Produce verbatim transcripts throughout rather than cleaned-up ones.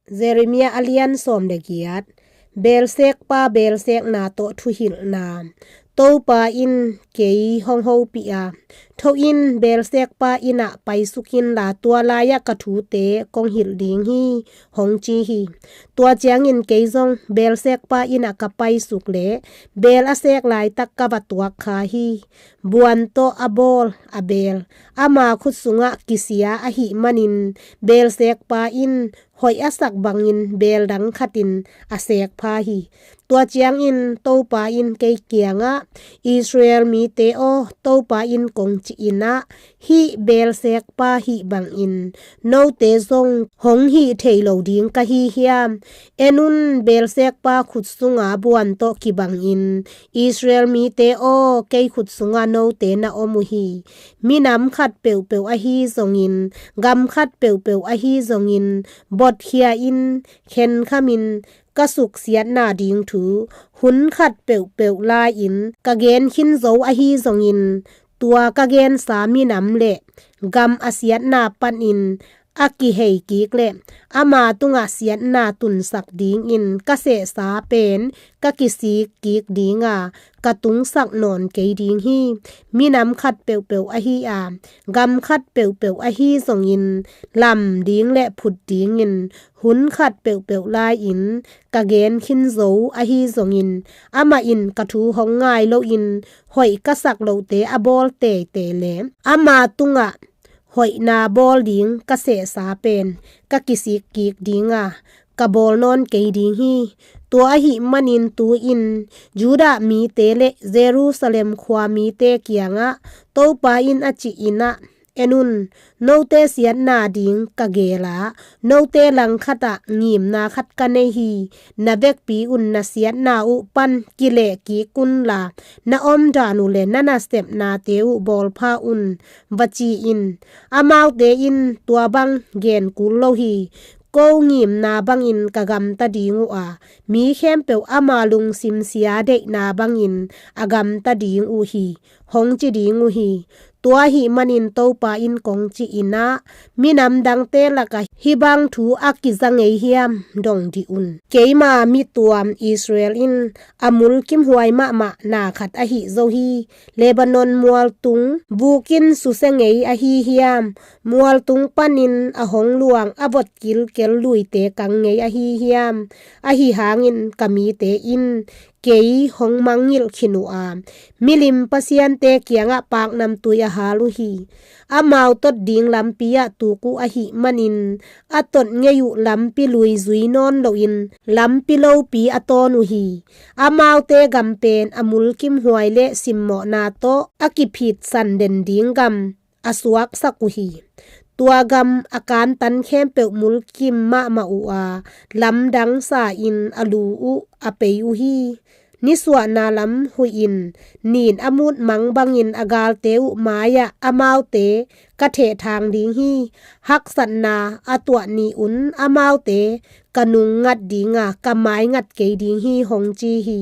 Jeremiah a lian sawm le giat. Beelsekpa beelsekna tawh thuhilhna. Topa in kei hong hopih a, "Tho in, beelsekpa inn ah paisuk inla, tua lai-ah ka thute kong hilh ding hi," hong ci hi. Tua ciangin kei zong beelsekpa inn ah ka paisuk leh beel a sek laitak ka va tuak kha hi. Buan tawh a bawl a beel, ama khut sungah kisia ahih manin beelsekpa in hoih a sak bangin beel dang khatin a sek pha hi. Tua ciangin Topa in kei kiangah, "Israel mite aw, Topa in kong ci in ah, hih beelsekpa hih bangin note zong hong hih thei lo ding ka hi hiam? En un, beelsekpa khut sunga buan tawh kibangin Israel mite aw, kei khut sungah note na om uh hi. Minam khat peuhpeuh ahi zongin, gam khat peuhpeuh ahi zongin, botkhia in, khenkhamin, ka suksiatna ding thu hun khat peuhpeuh lai-in ka gen khin zo ahi zongin, tua ka gensa minam le gam a siatna panin a kihei kik leh ama tungah siatna tunsak dingin ka sehsa pen ka kisik kik ding a, ka tungsak nawn kei ding hi. Minam khat peuhpeuh ahi a, gam khat peuhpeuh ahi zongin, lam ding le phut dingin hun khat peuhpeuh lai-in ka gen khin zo ahi zongin, amah in ka thu hong ngai loin hoih ka sak lote a bawl teitei le ama tungah hoihna bawl ding ka sehsa pen ka kisik kik ding a, ka bawl nawn kei ding hi. Tua ahih manin tu-in Judah mite le Jerusalem khua mite kiangah Topa in a cih in ah, en un, note siatna ding ka gel a, note langkhatah ngimna khat ka nei hi. Na vekpi un na siatna uh pan kileh kik unla, na omdan uh le na nasepnate uh bawlpha un," va ci in. Amaute in tua bang gen kul lo hi. Ko ngimna bangin ka gamta ding uh a, mi khempeuh ama lungsim sia deihna bangin a gamta ding uh hi, hong ci ding uh hi. Tua ahih manin Topa in kong ci in ah, "Minam dangte lakah hih bang thu a kiza ngei hiam, dong dih un. Keima mi tuam Israel in a mulkimhuai mahmah na khat ahi zo hi. Lebanon mualtung bukin susia ngei ahi hiam? Mualtung panin a hong luang a vot kilkel luite kang ngei ahi hiam? Ahi hangin ka mite in kei hong mangngilh khin uh a, milim pasiante kiangah paknamtui a hal uh hi. Amau tot ding lampi ah tuk uh ahih manin, a tot ngei uh lampi lui zui nawn loin lampi lopi a tawn uh hi. Amaute gam pen a mulkimhuai le simmawhna tawh a kiphitsan den ding gam a suaksak uh hi. Tua gam a kantan khempeuh mulkim mahmah uh a, lamdang sa-in a lu uh a pei uh hi. Nisuahna lam huih in, nin a mut mang bangin a galte uh mai-ah amaute ka thehthang ding hi. Haksatna a tuah ni-un amaute ka nung ngat ding a, ka mai ngat kei ding hi," hong ci hi.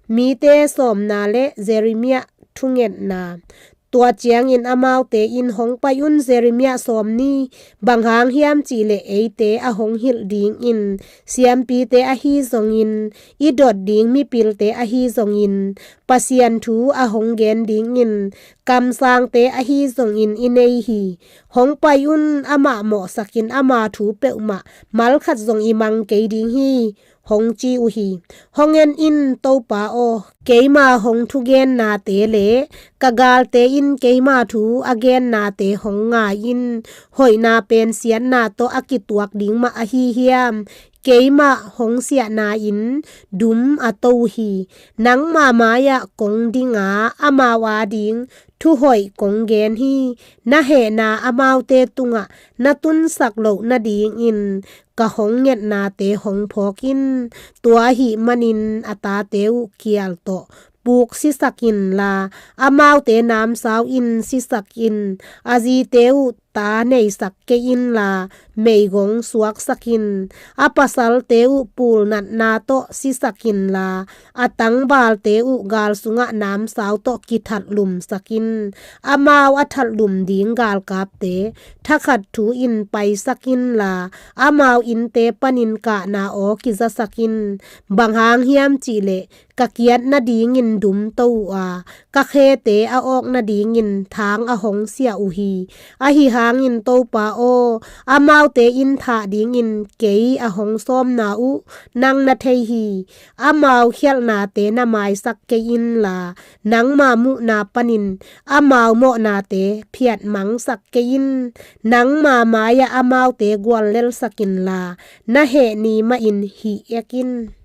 Mite sawmna le Jeremiah thungetna. Tua ciangin amaute in, "Hong pai un, Jeremiah sawm ni. Bang hang hiam cih leh eite a hong hilh dingin siampite ahi zongin, i dot ding mipilte ahi zongin, Pasian thu a hong gen dingin kamsangte ahi zongin i nei hi. Hong pai un, amah mawhsakin ama thu peuhmah malkhat zong i mang kei ding hi," hong ci uh hi. Hong en in, Topa aw, keima hong thugennate le ka galte in keima thu a gennate hong ngai in. Hoihna pen siatna tawh a kituak ding mah ahi hiam? Keimah hong siahna-in dum a to uh hi. Nangma mai-ah kong ding a, amau ading thuhoih kong gen hi. Na hehna amaute tungah na tunsak loh nadingin ka hong ngetnate hong phawk in. Tua ahih manin a tate uh kial tawh puk sisak inla, amaute namsau in sisak in. A zite uh ta neisak kei inla, meigong suaksak in. A pasalte uh pulnatna tawh sisak inla, a tangvalte uh gal sungah namsau tawh kithatlumsak in. Amau a thatlum ding galkapte thakhat thu-in paisak inla, amau innte panin kahna aw kizasak in. Bang hang hiam cihleh ka kiat nadingin dum to uh a, ka khete a awk nadingin thang a hong siah uh hi. Ahi hangin Topa aw, amaute in thah dingin kei a hong sawmna uh nang na thei hi. Amau khialhnate na maisak kei inla, nangma muhna panin amau mawhnate phiatmangsak kei in. Nangma mai-ah amaute guallelsak inla, na heh ni mahin hih ek in.